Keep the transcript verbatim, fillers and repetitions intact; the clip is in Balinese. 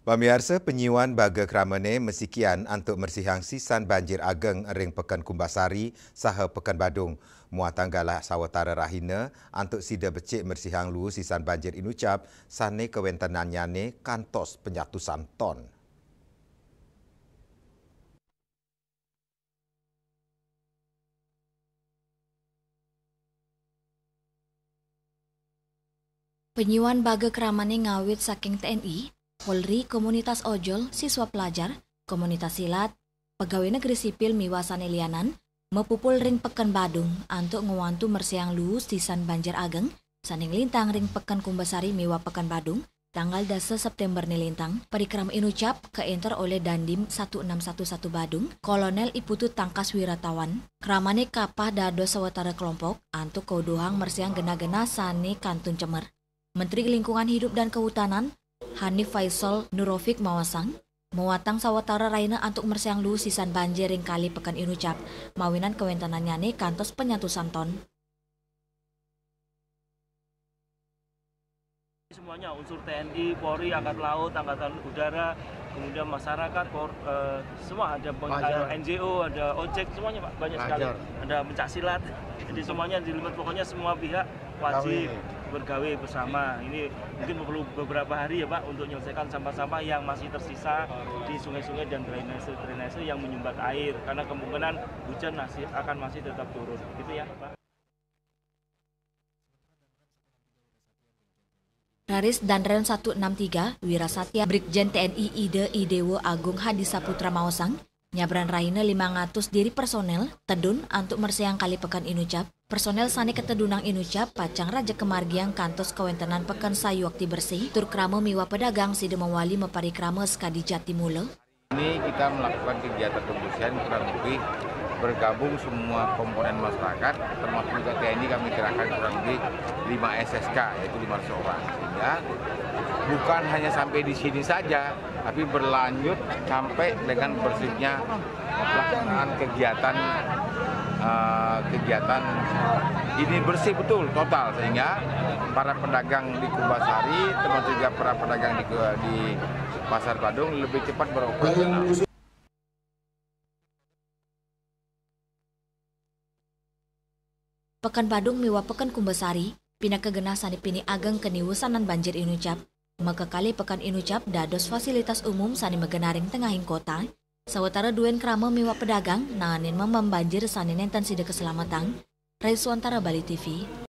Pamiarsa, panyiuan baga kramane masikian antuk mersihang sisan banjir ageng ring Peken Kumbasari saha Peken Badung. Muatang galah sawatara rahina antuk sida becik mersihang luu sisan banjir inucap sane kawentenannyane kantos penyatusan ton. Panyiuan baga kramane ngawit saking T N I, Polri, komunitas ojol, siswa pelajar, komunitas silat, pegawai negeri sipil miwah sane lianan, mapupul ring Peken Badung antuk ngwantu mersihang luu sisan banjir ageng sane nglintang ring Peken Kumbasari miwah Peken Badung, tanggal dasa September ne lintang. Parikrama inucap kaenter olih Dandim satu enam satu satu Badung, Kolonel I Putu Tangkas Wiratawan. Kramane kapah dados sawatara kelompok antuk kauduhang mersihang genah-genah sane kantun cemer. Menteri Lingkungan Hidup dan Kehutanan, Hanif Faisal Nurofik maosang, muatang sawatara rahina antuk mersihang luu sisan banjir ring Kali Peken inucap, mawinan kawentenannyane kantos penyatusan ton. Semuanya, unsur T N I, Polri, Angkatan Laut, Angkatan Udara, kemudian masyarakat, Por-, eh, semua ada peng-, Pelajar. Ada N G O, ada ojek, semuanya, Pak, banyak sekali. Pelajar. Ada pencak silat. Jadi semuanya dilibat, pokoknya semua pihak wajib Kawin. Bergawe bersama. Ini mungkin perlu beberapa hari ya, Pak, untuk menyelesaikan sampah-sampah yang masih tersisa di sungai-sungai dan drainase-drainase yang menyumbat air, karena kemungkinan hujan masih, akan masih tetap turun. Gitu ya, Pak. Raris Danrem satu enam tiga, Wirasatya Brigjen T N I Ida Idewo Agung Hadi Saputra maosang, nyabran rahina limang atus diri personel tedun antuk mersihang Kali Peken inucap. Personel sane katedunang inucap pacang raris kamargiang kantos kawentenan peken sayuakti bersih, tur krama miwah pedagang sida mawali maparikrama sakadi jati mula. Ini kita melakukan kegiatan pembersihan kurang lebih bergabung semua komponen masyarakat, termasuk juga T N I, kami kerahkan kurang lebih lima S S K, yaitu lima ratus orang. Sehingga bukan hanya sampai di sini saja, tapi berlanjut sampai dengan bersihnya pelaksanaan kegiatan, eh, kegiatan ini bersih betul, total, sehingga para pedagang di Kumbasari, termasuk juga para pedagang di, di Pasar Badung lebih cepat beroperasional. Peken Badung miwah Peken Kumbasari pinaka genah sane pinih ageng keni wusanan banjir inucap. Maka Kali Peken inucap dados fasilitas umum sane magenah ring tengahing kota, sawatara duen krama miwah pedagang naenin mambam banjir sane nenten sida kaslametang. Rai Suantara, Bali T V.